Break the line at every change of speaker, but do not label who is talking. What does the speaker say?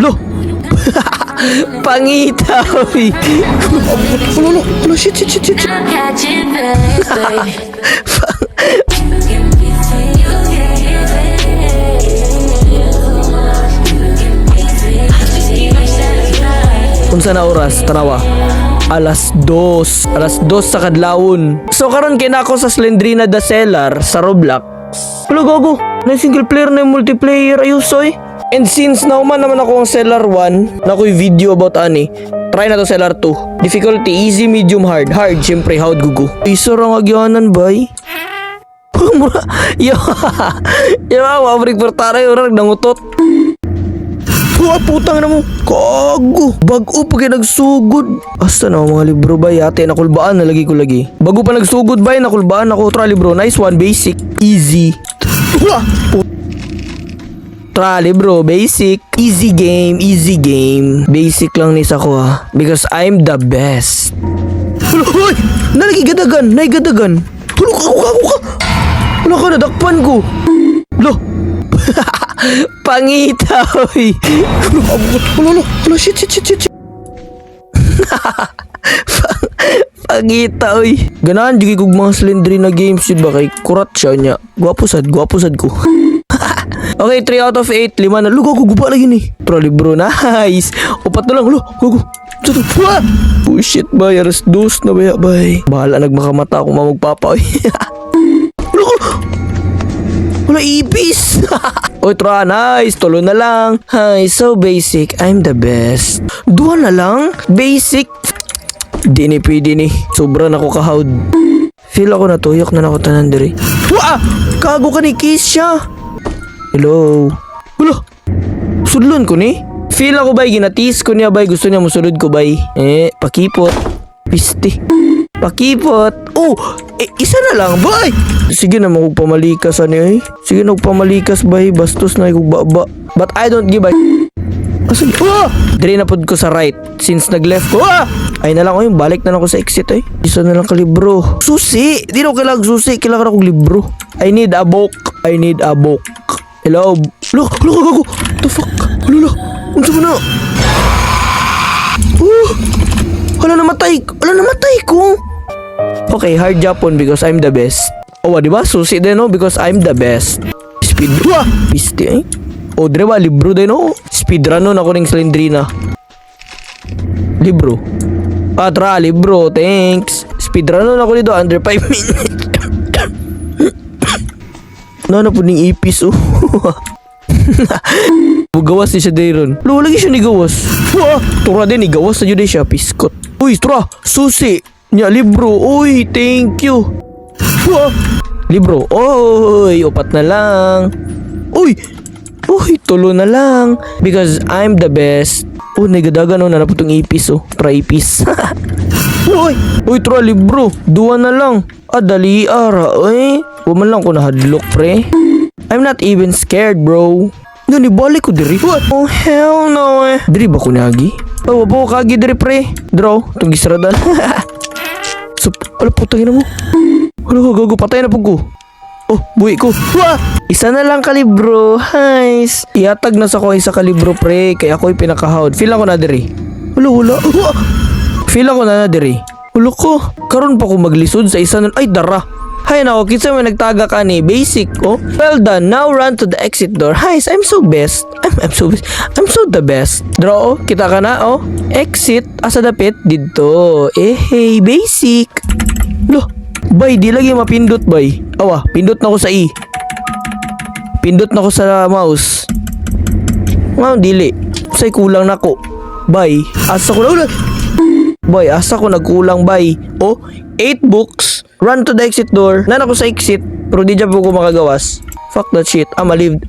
Lo! Pangita, oy. Lo, lo, lo, shit, shit, shit, shit.
I'm catching feelings, babe. You can give it. I just keep me satisfied.
Unsa na oras? Tanawa. 2:00. 2:00 sa kadlawon. So karon kay na ako sa Slendrina the Cellar sa Roblox. Wala, gago. Na single player na yung multiplayer. Ayos, oy. And since nauman naman ako ang Cellar 1, na ako'y video about ani. Try na to Cellar 2. Difficulty, easy, medium, hard. Hard, syempre, hard gugo. Isa ra ang agyanan, bay. Mura. Yo. Yo, mabrik portara yung nangutot. Wah, putang na mo. Kago. Bago pa kay nagsugod. Asa na ang mga libro ba? Ate, nakulbaan na lagi ko lagi. Bago pa nagsugod ba? Nakulbaan ako. Tra libro. Nice one. Basic. Easy. Wah! Tra libro. Basic. Easy game. Easy game. Basic lang ni sa ko ha. Because I'm the best. Hala, hoy! Nalagi gadagan. Naigadagan. Hala, ka, ka, ka. Wala ka, nadakpan ko. Lo! Pangita, oy. Hala, hala, hala, shit, shit, shit, shit, shit. Pangita, oy. Ganahan jud kog mga Slendrina games yun ba kay kurat siya niya. Gwapo sad ko. Okay, 3 out of 8, lima na. Lugo ko guba lagi ni. Tra libro, nice. Upat na lang, lo. Gago. Ito, wah! Oh shit, bay, 2:00 na baya, bay. Bahala nagmakamata ako mamagpapa, oy. Wala ko. Wala ipis. Oy, tra, nice. Tulo na lang. Hi, so basic. I'm the best. Duha na lang? Basic. Di ni pwede ni. Sobra na ko kahawd. Feel ako natuyok na nako tanan diri. Wah! Kago ka ni Kisha. Hello. Wala. Sudlon ko ni. Feel ako bay, ginatis ko niya bay. Gusto niya musulod ko bay. Eh, pakipot. Piste. Pakipot. Oh, eh, isa na lang, bay. Sige na mo pamalikas ani eh. Sige na pamalikas bay, bastos na kog baba. But I don't give a. Asa? Ah! Dire na pod ko sa right since nag-left ko. Ah! Ay na lang oy, balik na lang ko sa exit ay. Isa na lang ka libro. Susi! Di na ko kailangan susi, kailangan akong libro. I need a book. I need a book. Hello? Look, look, gago. What the fuck? Hala, hala. Unsa man na? Oh! Hala, namatay. Hala, namatay ko. Okay, hard Japon because I'm the best. Oh, di ba? Susi din, no? Because I'm the best. Speed. Wah! Piste, eh. Oh, dire ba? Libro din, no? Speedrun nun ako ng Slendrina. Libro. Ah, tra, libro. Thanks. Speedrun nun ako dito under 5 minutes. Nana po ning ipis, oh. Bugawas ni siya dayron. Lo, lagi siya ni gawas. Wah! Tura din, ni gawas na yun siya. Piskot. Uy, tura! Susi! Nya, libro. Uy, thank you. Wah! Libro. Oy, upat na lang. Uy! Uy, tulo na lang. Because I'm the best. Oh, nagadaga no, na itong ipis, oh. Try ipis. Uy! Uy, tura, libro. Duwa na lang. Ah, dali, ara, uy. Huwag man lang ko nahadlok, pre. I'm not even scared, bro. Nga, balik ko diri. What? Oh, hell no, eh. Diri ba ko nagi? Oh, wabo kagi diri, pre. Draw, itong gisaradan. So, ala, putang ina mo. Hala, gago, patay na po ko. Oh, buhi ko. Wah! Isa na lang kalibro. Highs. Ihatag na sa ko isa kalibro, pre. Kaya ako'y pinakahawd. Feel ako na diri. Wala, wala. Wah! Feel ako na na diri. Ulo ko. Karon pa ko maglisod sa isa nun. Ay, dara. Hay nako, kinsa may nagtaga ka ni basic oh. Well done. Now run to the exit door. Hi, I'm so best. I'm so best. I'm so the best. Draw oh, kita ka na oh. Exit asa dapit didto. Eh hey, basic. Lo, bay di lagi mapindot bay. Awa, pindot na ko sa E. Pindot na ko sa mouse. Nga dili. Say kulang nako. Bay, asa ko na. Bay, asa ko nagkulang bay. Oh, 8 books. Run to the exit door. Nan ako sa exit, pero di dyan po ko makagawas. Fuck that shit. I'ma leave.